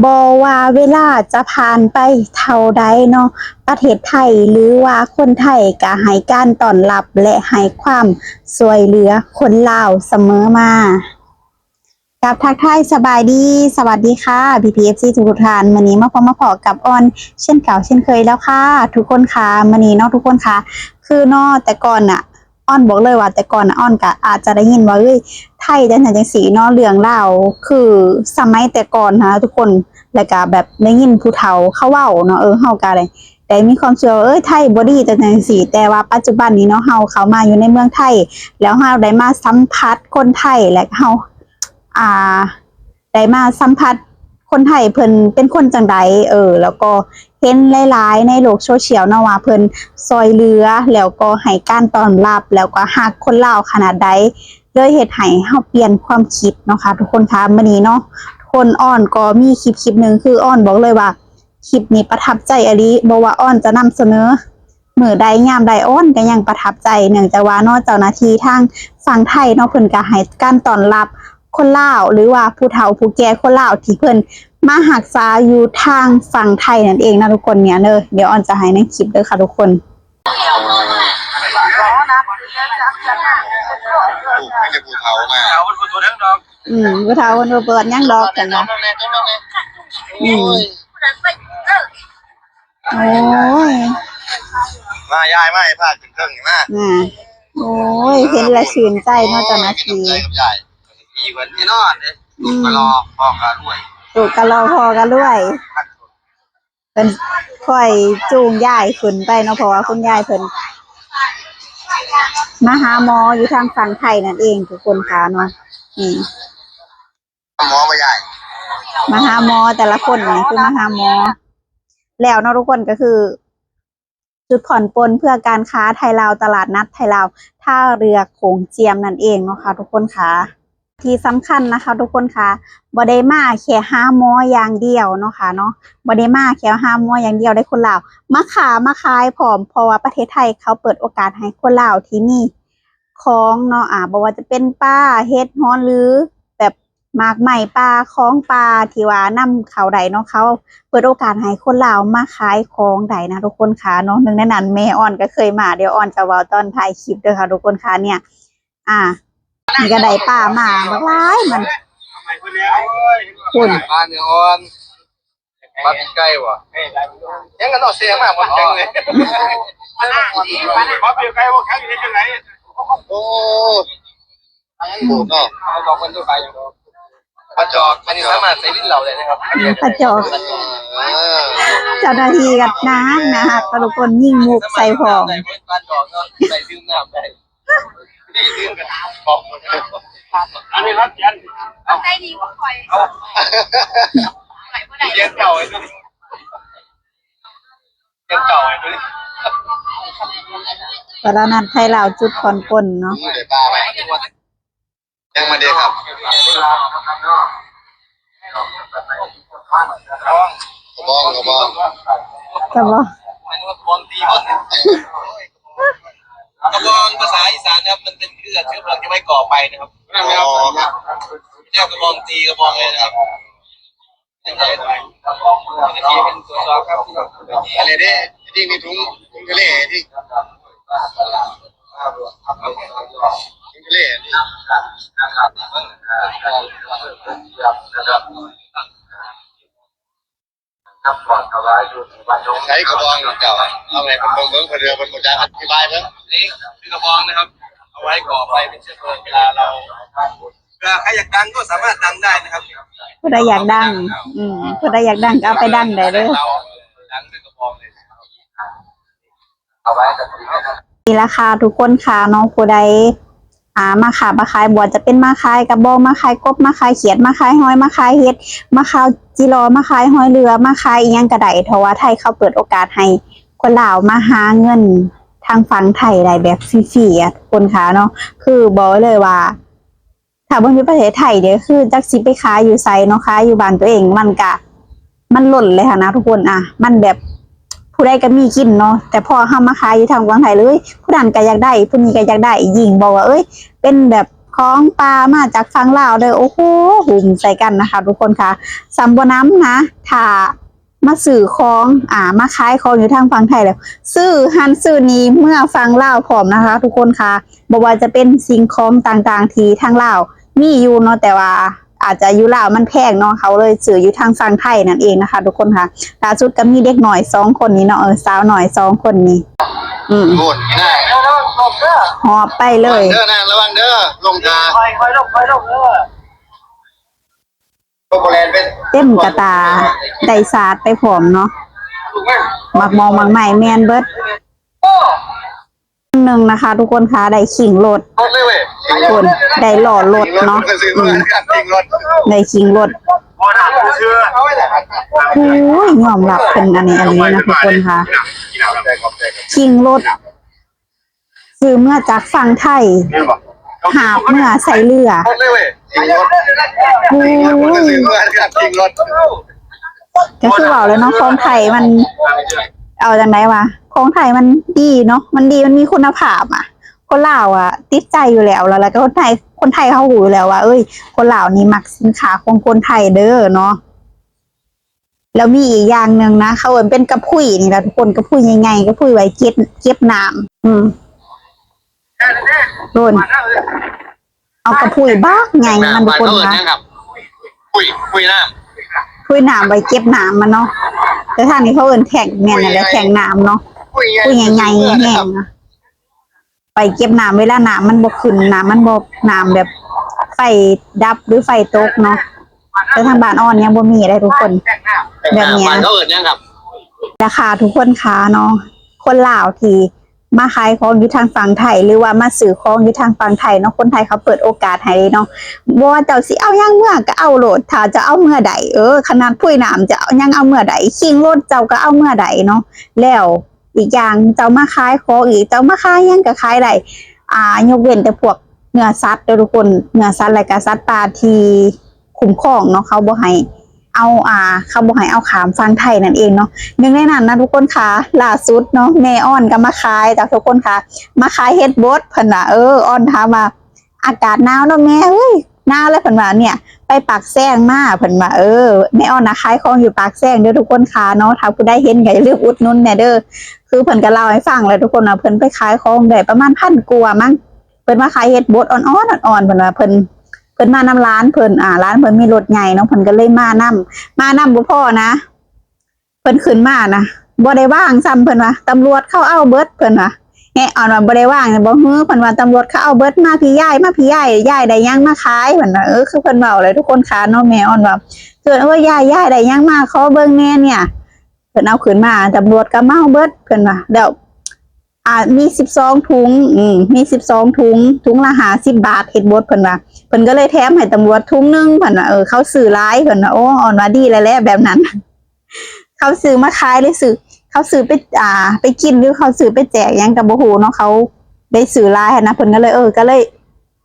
ບໍ່ວ່າເວລາຈະຜ່ານໄປເທົ່າໃດເນາະ, ປະເທດໄທ ຫຼືວ່າຄົນໄທ ກໍໃຫ້ການຕ້ອນຮັບ ແລະ ໃຫ້ຄວາມຊ່ວຍເຫຼືອຄົນລາວສະເໝີມາ. ກັບທັກທາຍສະບາຍດີ ສະຫວັດດີຄ່ະ ພີ່ໆ ເອັຟຊີ ທຸກໆທ່ານ. ມື້ນີ້ມາພົບມາພໍ້ກັບອອນເຊັ່ນເກົ່າເຊັ່ນເຄີຍແລ້ວຄ່ະ ທຸກຄົນຄ່ະ. ມື້ນີ້ເນາະ ທຸກຄົນຄ່ະ ຄືເນາະ ແຕ່ກ່ອນນະ ອອນບອກເລີຍວ່າແຕ່ກ່ອນນະ ອອນກະອາດຈະໄດ້ຍິນວ່າ ເອີຍ ໄທຈັ່ງຊັ້ນຈັ່ງຊີ້ເນາະ, ເລື່ອງລາວຄືສະໄໝແຕ່ກ່ອນຫັ້ນນະທຸກຄົນ, ແລ້ວກະແບບໄດ້ຍິນຜູ້ເຖົ້າເຂົາເວົ້າເນາະ, ເອີ ເຮົາກະໄດ້ ໄດ້ມີຄວາມເຊື່ອວ່າ ເອີຍ ໄທບໍ່ດີຈັ່ງຊັ້ນຈັ່ງຊີ້. ແຕ່ວ່າປັດຈຸບັນນີ້ເນາະ ເຮົາເຂົ້າມາຢູ່ໃນເມືອງໄທ ແລ້ວເຮົາໄດ້ມາສຳຜັດຄົນໄທ ແລະ ເຮົາ ອ່າ ໄດ້ມາສຳຜັດຄົນໄທເພິ່ນເປັນຄົນຈັ່ງໃດ, ເອີ ແລ້ວກໍເຫັນຫຼາຍໆໃນໂລກໂຊຊຽວເນາະວ່າເພິ່ນຊ່ວຍເຫຼືອ ແລ້ວກໍໃຫ້ການຕ້ອນຮັບ ແລ້ວກໍຮັກຄົນລາວຂະໜາດໃດ, ເລີຍເຮັດໃຫ້ເຮົາປ່ຽນຄວາມຄິດເນາະຄ່ະ ທຸກຄົນຄ່ະ. ມື້ນີ້ເນາະ ທຸກຄົນ ອອນກໍມີຄລິບຄລິບໜຶ່ງ ຄືອອນບອກເລີຍວ່າ ຄລິບນີ້ປະທັບໃຈອີ່ຫຼີ, ບໍ່ວ່າອອນຈະນຳສະເໜີມື້ໃດຍາມໃດ ອອນກໍຍັງປະທັບໃຈ, ເນື່ອງຈາກວ່າເນາະ ເຈົ້າໜ້າທີ່ທາງຝັ່ງໄທເນາະ ເພິ່ນກໍໃຫ້ການຕ້ອນຮັບຄົນລາວ ຫຼືວ່າຜູ້ເຖົ້າຜູ້ແກ່ຄົນລາວທີ່ເພິ່ນມາຮັກສາຢູ່ທາງຝັ່ງໄທນັ້ນເອງນະທຸກຄົນ. ເນຍເດີ ດຽວອອນຈະໃຫ້ໃນຄລິບເດີຄ່ະທຸກຄົນ. ອືມ ຜູ້ເຖົ້າເພິ່ນບໍ່ເປີດຫຍັງດອກ ຈັ່ງວ່າ ອືມ. ໂອ້ຍ ມາ ຍາຍມາ ໃຫ້ພາຂຶ້ນເທິງນີ້ມາ. ອືມ ໂອ້ຍ ເຫັນແລ້ວຊື່ນໃຈເນາະ ເຈົ້າໜ້າທີ່. ດີເພິ່ນແນ່ນອນເດ້. ອືມ ລູກກໍຫຼໍ່ ພໍ່ກໍລວຍ ລູກກໍຫຼໍ່ ພໍ່ກໍລວຍ. ເພິ່ນຄ່ອຍຈູງຍາຍຂຶ້ນໄປເນາະ ເພາະວ່າຄຸນຍາຍເພິ່ນມາຫາໝໍຢູ່ທາງຝັ່ງໄທນັ້ນເອງ ທຸກຄົນຄ່ະເນາະ. ນີ້ ໝໍບໍ່ຍາຍ? ມາຫາໝໍ ແຕ່ລະຄົນນີ້ຄືມາຫາໝໍແລ້ວເນາະ ທຸກຄົນ. ກໍຄືຈຸດຜ່ອນປົນເພື່ອການຄ້າໄທລາວ ຕະຫຼາດນັດໄທລາວ ທ່າເຮືອໂຂງຈຽມນັ້ນເອງເນາະຄ່ະ ທຸກຄົນຄ່ະ. ທີ່ສຳຄັນນະຄະທຸກຄົນຄະ ບໍ່ໄດ້ມາແຄ່ຫາໝໍຢ່າງດຽວເນາະຄະເນາະ, ບໍ່ໄດ້ມາແຄ່ຫາໝໍຢ່າງດຽວເດ້ຄົນລາວ, ມາຄ້າມາຂາຍພ້ອມ ເພາະວ່າປະເທດໄທເຂົາເປີດໂອກາດໃຫ້ຄົນລາວທີ່ມີຂອງເນາະ ອາ ບໍ່ວ່າຈະເປັນປາ ເຫັດ ຫອນ ຫຼືແບບໝາກໄມ້ປ່າ ຂອງປ່າທີ່ວ່ານຳເຂົ້າໄດ້ເນາະ, ເຂົາເປີດໂອກາດໃຫ້ຄົນລາວມາຂາຍຂອງໄດ້ນະທຸກຄົນຄະເນາະ. ໜຶ່ງໃນນັ້ນແມ່ອອນກໍເຄີຍມາ, ດຽວອອນຈະເວົ້າຕອນທ້າຍຄລິບເດີຄະທຸກຄົນຄະ. ເນຍ ອ່າ ນີ້ກໍໄດ້ປາມາບັກຫຼາຍມັນ ພຸ້ນ ປາເນື້ອອ່ອນ ປັດໄກ່ບໍ່ ຍັງກັນເນາະ ເສຍມາໝົດຈັງເລີຍ. ປັດເນື້ອໄກ່ບໍ່ແຂງເຮັດຈັ່ງໃດ? ໂອ້ ໂຫດເນາະ. ປາຈອກ ອັນນີ້ສາມາດໃສ່ດິນເຫຼົ້າໄດ້ນະຄັບ. ອືມ ປາຈອກ ເອີ ເຈົ້າໜ້າທີ່ກໍໜ້າຮັກ ໜ້າຮັກ ແຕ່ລະຄົນຍິງມຸກໃສ່ພ້ອມ. ປາຈອກເນາະ ໃສ່ດື່ມນ້ຳໄດ້. ອັນນີ້ຮັບຈັນ ເອົາໃສ່ດີກວ່າຂ້ອຍ ເອົາ ຂ້ອຍບໍ່ໄດ້ ຮຽນເກົ່າ ຮຽນເກົ່າ ຕະຫຼາດນັດໄທລາວຈຸດຜ່ອນປົນເນາະ. ອືມ ໄດ້ປາໄວ້ ຍັງມາເດ້ຄັບ. ກະບອງ ກະບອງ ກະບອງ ກະບອງ ກະບອງຕີຄົນ. ກະບອງພາສາອີສານນະຄັບ ມັນເປັນເຄື່ອງ ເຊື້ອເຜືອກທີ່ໄວ້ກໍ່ໄຟນະຄັບ. ອໍ ແລ້ວກະບອງຕີ ກະບອງເລີຍນະຄັບ. ອັນນີ້ເດ້ ທີ່ມີຖົງ ຖົງທະເລ ທີ່ ຖົງທະເລ ໃຊ້ກະບອງເຈົ້າ ເອົາໃຫ້ເພິ່ນເບິ່ງເບິ່ງ ເພິ່ນເດີ ເພິ່ນບໍ່ຈັກ ອະທິບາຍເບິ່ງ. ນີ້ຄືກະບອງນະຄັບ ເອົາໄວ້ກໍ່ໄຟເປັນເຊື້ອເຜືອກເວລາເຮົາ ເພື່ອໃຄຢາກດັງກໍສາມາດດັງໄດ້ນະຄັບ. ຜູ້ໃດຢາກດັງ ອືມ ຜູ້ໃດຢາກດັງກໍເອົາໄປດັງໄດ້ເດີ ດັງດ້ວຍກະບອງເລີຍ. ນີ້ລະຄ່ະທຸກຄົນຄ່ະເນາະ ຜູ້ໃດ ອ່າ ມາຄ້າມາຂາຍ ບໍ່ວ່າຈະເປັນມາຂາຍກະບອງ ມາຂາຍກົບ ມາຂາຍຂຽດ ມາຂາຍຫອຍ ມາຂາຍເຫັດ ມາຂາຍຈິລໍ ມາຂາຍຫອຍເຫຼືອ ມາຂາຍອີ່ຫຍັງກະໄດ້ ເພາະວ່າໄທເຂົາເປີດໂອກາດໃຫ້ຄົນລາວມາຫາເງິນທາງຝັ່ງໄທໄດ້ແບບຟຣີໆ ອະ ທຸກຄົນຄ່ະເນາະ. ຄືບອກໄວ້ເລີຍວ່າ ຖ້າເບິ່ງຢູ່ປະເທດໄທເດ ຄືຈັກຊິໄປຂາຍຢູ່ໃສເນາະ ຂາຍຢູ່ບ້ານຕົວເອງ ມັນກະ ມັນລົ້ນເລີຍຫັ້ນນະທຸກຄົນ. ອະ ມັນແບບຜູ້ໃດກໍມີກິນເນາະ ແຕ່ພໍເຮົາມາຂາຍຢູ່ທາງຝັ່ງໄທເລີຍ ຜູ້ນັ້ນກໍຢາກໄດ້ ຜູ້ນີ້ກໍຢາກໄດ້ ຍິ່ງບອກວ່າ ເອີຍ ເປັນແບບ ຂອງປ່າມາຈາກຝັ່ງລາວເດີ ໂອ້ໂຫ ຫຸ້ມໃສ່ກັນນະຄະທຸກຄົນຄະ. ສ່ຳບໍ່ນຳນະ ຖ້າມາຊື້ຂອງ ອ່າ ມາຂາຍຂອງຢູ່ທາງຝັ່ງໄທແລ້ວ ຊື້ຫັ້ນຊື້ນີ້ເມືອຝັ່ງລາວພ້ອມນະຄະທຸກຄົນຄະ. ບໍ່ວ່າຈະເປັນສິ່ງຂອງຕ່າງໆທີ່ທາງລາວມີຢູ່ເນາະ ແຕ່ວ່າອາດຈະຢູ່ລາວມັນແພງເນາະ ເຂົາເລີຍຊື້ຢູ່ທາງຝັ່ງໄທນັ້ນເອງນະຄະທຸກຄົນຄະ. ລ່າສຸດກໍມີເດັກນ້ອຍສອງຄົນນີ້ເນາະ ເອີ ສາວນ້ອຍສອງຄົນນີ້ ອືມ ໂອ້ຍ ຫອບໄປເລີຍ ລະວັງເດີນາງ ລະວັງເດີ ລົງທາງ ຄ່ອຍໆລົງ ຄ່ອຍໆລົງເດີ ເຕັມກະຕາ ໄດ້ສາດໄປພ້ອມເນາະ ໝາກໝອກໝາກໄມ້ແມ່ນເບິດ. ໜຶ່ງນະຄະທຸກຄົນຄະ ໄດ້ຄີງລົດ ຄົນໄດ້ລໍ້ລົດເນາະ ອືມ ໄດ້ຄີງລົດ ໂອ້ຍ ຍອມຮັບເພິ່ນອັນນີ້ ອັນນີ້ນະທຸກຄົນຄະ ຄີງລົດ ຊື້ເມືອຈາກຝັ່ງໄທ ຫາບເມືອໃສ່ເຮືອ ໂອ້ຍ ກໍຄືເວົ້າແລ້ວເນາະ ຂອງໄທມັນ ເອົາຈັ່ງໃດວະ ຂອງໄທມັນດີເນາະ ມັນດີ ມັນມີຄຸນນະພາບອະ ຄົນລາວອະຕິດໃຈຢູ່ແລ້ວ ແລ້ວ ແລ້ວກໍຄົນໄທ ຄົນໄທເຂົາຮູ້ຢູ່ແລ້ວວ່າ ເອີຍ ຄົນລາວນີ້ມັກສິນຄ້າຂອງຄົນໄທເດີເນາະ. ແລ້ວມີອີກຢ່າງໜຶ່ງນະ ເຂົາເອີ້ນເປັນກະພຸ້ຍນີ້ລະທຸກຄົນ ກະພຸ້ຍໃຫຍ່ໆ ກະພຸ້ຍໄວ້ເກັບ ເກັບນ້ຳ ອືມ ໂດນ ເອົາກະພຸ້ຍບັກໃຫຍ່ມັນທຸກຄົນນະ ພຸ້ຍ ພຸ້ຍນ້ຳ ພຸ້ຍນ້ຳໄວ້ເກັບນ້ຳມັນເນາະ ແຕ່ທາງນີ້ເຂົາເອີ້ນແທ້ງ ແມ່ນແຫຼະ ແທ້ງນ້ຳເນາະ ພຸ້ຍໃຫຍ່ໆແຮງນະ. ໄປເກັບນ້ຳ ເວລານ້ຳມັນບໍ່ຂຶ້ນ ນ້ຳມັນບໍ່ ນ້ຳແບບໄຟດັບ ຫຼື ໄຟຕົກເນາະ ແຕ່ທາງບ້ານອອນຍັງບໍ່ມີເດ້ທຸກຄົນ ແບບເນີ້ຍ ບ້ານເຂົາເອີ້ນຫຍັງຄັບ ລາຄາທຸກຄົນຄະເນາະ ຄົນລາວທີ່ມາຂາຍຂອງຢູ່ທາງຝັ່ງໄທ ຫຼືວ່າມາຊື້ຂອງຢູ່ທາງຝັ່ງໄທເນາະ ຄົນໄທເຂົາເປີດໂອກາດໃຫ້ເນາະ ບໍ່ວ່າເຈົ້າຊິເອົາຫຍັງເມືອກໍເອົາໂລດ ຖ້າເຈົ້າເອົາເມືອໄດ້ ເອີ ຂະໜາດພຸ້ຍນ້ຳເຈົ້າຍັງເອົາເມືອໄດ້ ຄີງລົດເຈົ້າກໍເອົາເມືອໄດ້ເນາະ ແລ້ວ ອີກຢ່າງເຈົ້າມາຂາຍຂອງອີກ ເຈົ້າມາຂາຍຫຍັງກໍຂາຍໄດ້ ອ່າ ຍົກເວັ້ນແຕ່ພວກເນື້ອສັດເດີທຸກຄົນ ເນື້ອສັດ ແລະກະສັດປ່າທີ່ຄຸ້ມຄອງເນາະ ເຂົາບໍ່ໃຫ້ເອົາ ອ່າ ເຂົາບໍ່ໃຫ້ເອົາຂ້າມຝັ່ງໄທນັ້ນເອງເນາະ. ໜຶ່ງໃນນັ້ນນະທຸກຄົນຂາ ລ່າສຸດເນາະ ແມ່ອອນກໍມາຂາຍຈ້າທຸກຄົນຂາ ມາຂາຍເຫັດບົດ ເພິ່ນວ່າ ເອີ ອອນຖາມວ່າ ອາກາດໜາວເນາະແມ່ເອີຍ ໜາວແລ້ວ ເພິ່ນວ່າ ເນຍ ໄປປາກແຊງມາ ເພິ່ນວ່າ ເອີ ແມ່ອອນນະຂາຍຂອງຢູ່ປາກແຊງເດີທຸກຄົນຂາເນາະ ຖ້າຜູ້ໃດເຫັນກໍຢ່າລືມອຸດໜູນແດ່ເດີ. ຄືເພິ່ນກໍເລົ່າໃຫ້ຟັງແຫຼະທຸກຄົນວ່າ ເພິ່ນໄປຂາຍຂອງໄດ້ປະມານພັນກວ່າມັ້ງ ເພິ່ນມາຂາຍເຫັດບົດອ່ອນໆ ອ່ອນໆ ເພິ່ນວ່າ ເພິ່ນ ເພິ່ນມານຳຫຼານເພິ່ນ ອ່າ ຫຼານເພິ່ນມີລົດໃຫຍ່ເນາະ ເພິ່ນກໍເລີຍມານຳ ມານຳບໍ່ພໍນະ ເພິ່ນຂຶ້ນມານະ ບໍ່ໄດ້ວາງຊ້ຳ ເພິ່ນວ່າ ຕຳຫຼວດເຂົາເອົາເບິດ ເພິ່ນວ່າ ແຮະ ອອນວ່າ ບໍ່ໄດ້ວາງບໍ່ຮື ເພິ່ນວ່າ ຕຳຫຼວດເຂົາເອົາເບິດ ມາພີ້ຍາຍ ມາພີ້ຍາຍ ຍາຍໄດ້ຫຍັງມາຂາຍ ເພິ່ນວ່າ ເອີ ຄືເພິ່ນເວົ້າແຫຼະທຸກຄົນຂາເນາະ ແມ່ອອນວ່າ ເພິ່ນ ໂອ້ຍ ຍາຍ ຍາຍໄດ້ຫຍັງມາ ຂໍເບິ່ງແດ່ເນຍ ເພິ່ນເອົາຂຶ້ນມາ ຕຳຫຼວດກໍມາເອົາເບິດ ເພິ່ນວ່າ ແລ້ວ ອ່າ ມີສິບສອງຖົງ ອືມ ມີສິບສອງຖົງ ຖົງລະຫ້າສິບບາດ ເຫັດບົດ ເພິ່ນວ່າ ເພິ່ນກໍເລີຍແຖມໃຫ້ຕຳຫຼວດຖົງໜຶ່ງ ເພິ່ນວ່າ ເອີ ເຂົາຊື້ຫຼາຍ ເພິ່ນວ່າ ໂອ້ ອອນວ່າດີແລ້ວແຫຼະແບບນັ້ນ ເຂົາຊື້ມາຂາຍ ຫຼື ຊື້ ເຂົາຊື້ໄປ ອ່າ ໄປກິນ ຫຼື ເຂົາຊື້ໄປແຈກຫຍັງກໍບໍ່ຮູ້ເນາະ ເຂົາໄດ້ຊື້ຫຼາຍຫັ້ນນະ ເພິ່ນກໍເລີຍ ເອີ ກໍເລີຍ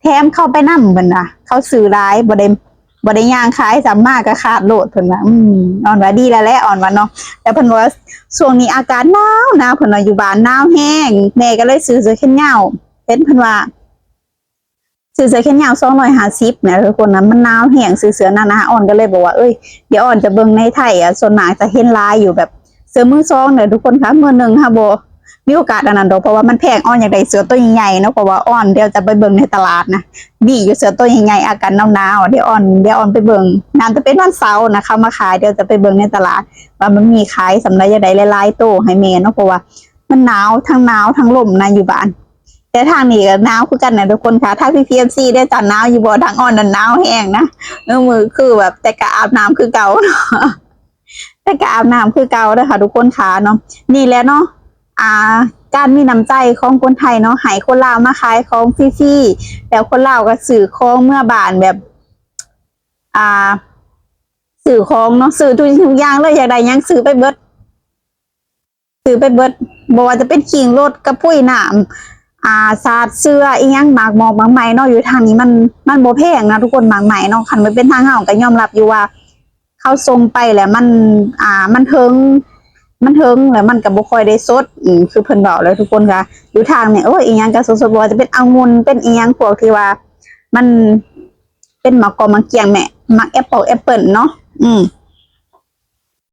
ແຖມເຂົາໄປນຳ ເພິ່ນວ່າ ເຂົາຊື້ຫຼາຍ ບໍ່ໄດ້ ບໍ່ໄດ້ຍ່າງຂາຍຊ້ຳ ມາກໍຂາດໂລດ ເພິ່ນວ່າ ອືມ ອອນວ່າດີແລ້ວແຫຼະ ອອນວ່າເນາະ ແຕ່ເພິ່ນວ່າຊ່ວງນີ້ອາກາດໜາວ ໜາວ ເພິ່ນວ່າ ຢູ່ບ້ານໜາວແຮງ ແມ່ກໍເລີຍຊື້ເສື້ອແຂນຍາວ ເຫັນເພິ່ນວ່າ ຊື້ເສື້ອແຂນຍາວສອງຮ້ອຍຫ້າສິບນະ ທຸກຄົນນະ ມັນໜາວແຮງ ຊື້ເສື້ອໜາໆ ອອນກໍເລີຍບອກວ່າ ເອີຍ ດຽວອອນຈະເບິ່ງໃນໄທ ອະ ສ່ວນມາກຈະເຫັນຫຼາຍຢູ່ແບບ ເສື້ອມືສອງເດີທຸກຄົນຄະ ມືໜຶ່ງຫາບໍ່ມີໂອກາດອັນນັ້ນດອກ ເພາະວ່າມັນແພງ ອອນຢາກໄດ້ເສື້ອຕົວໃຫຍ່ໆເນາະ ເພາະວ່າອອນດຽວຈະໄປເບິ່ງໃນຕະຫຼາດນະ ມີຢູ່ເສື້ອຕົວໃຫຍ່ໆ ອາກາດໜາວໆ ດຽວອອນ ດຽວອອນໄປເບິ່ງ ໜ້າຈະເປັນວັນເສົານະ ເຂົາມາຂາຍ ດຽວຈະໄປເບິ່ງໃນຕະຫຼາດວ່າມັນມີຂາຍສ່ຳໃດ ຢາກໄດ້ຫຼາຍໆໂຕໃຫ້ແມ່ເນາະ ເພາະວ່າມັນໜາວ ທັງໜາວທັງລົມນະຢູ່ບ້ານ ແຕ່ທາງນີ້ກໍໜາວຄືກັນນະທຸກຄົນຄະ ທາງພີພີເອັຟຊີເດ້ ເຈົ້າໜາວຢູ່ບໍ່? ທາງອອນນັ້ນໜາວແຮງນະ ເອີ ມືຄືແບບ ແຕ່ກໍອາບນ້ຳຄືເກົ່າເນາະ ແຕ່ກໍອາບນ້ຳຄືເກົ່າເດີຄ່ະທຸກຄົນຂາເນາະ. ນີ້ແຫຼະເນາະ ອ່າ ການມີນ້ຳໃຈຂອງຄົນໄທເນາະ ໃຫ້ຄົນລາວມາຂາຍຂອງຟຣີໆ ແລ້ວຄົນລາວກໍຊື້ຂອງເມືອບ້ານແບບ ອ່າ ຊື້ຂອງເນາະ ຊື້ທຸກສິ່ງທຸກຢ່າງເລີຍ ຢາກໄດ້ຫຍັງຊື້ໄປເບິດ ຊື້ໄປເບິດ ບໍ່ວ່າຈະເປັນຄີງລົດ ກະປຸ້ຍນ້ຳ ອ່າ ສາດເສື້ອ ອີ່ຫຍັງ ໝາກໝອກໝາກໄມ້ເນາະ ຢູ່ທາງນີ້ມັນ ມັນບໍ່ແພງນະທຸກຄົນ ໝາກໄມ້ເນາະ ຄັນວ່າເປັນທາງເຮົາກໍຍອມຮັບຢູ່ວ່າ ເຂົາສົ່ງໄປແລ້ວມັນ ອ່າ ມັນເຖິງ ມັນເຖິງແລ້ວມັນກໍບໍ່ຄ່ອຍໄດ້ສົດ ອືມ ຄືເພິ່ນເວົ້າແຫຼະທຸກຄົນ ກະຢູ່ທາງນີ້ ໂອ້ຍ ອີ່ຫຍັງກໍສົດໆ ບໍ່ວ່າຈະເປັນອະງຸ່ນ ເປັນອີ່ຫຍັງພວກທີ່ວ່າ ມັນເປັນໝາກກອກໝາກກ້ຽງແມ່ ໝາກແອັບເປິ້ນ ແອັບເປິ້ນເນາະ ອືມ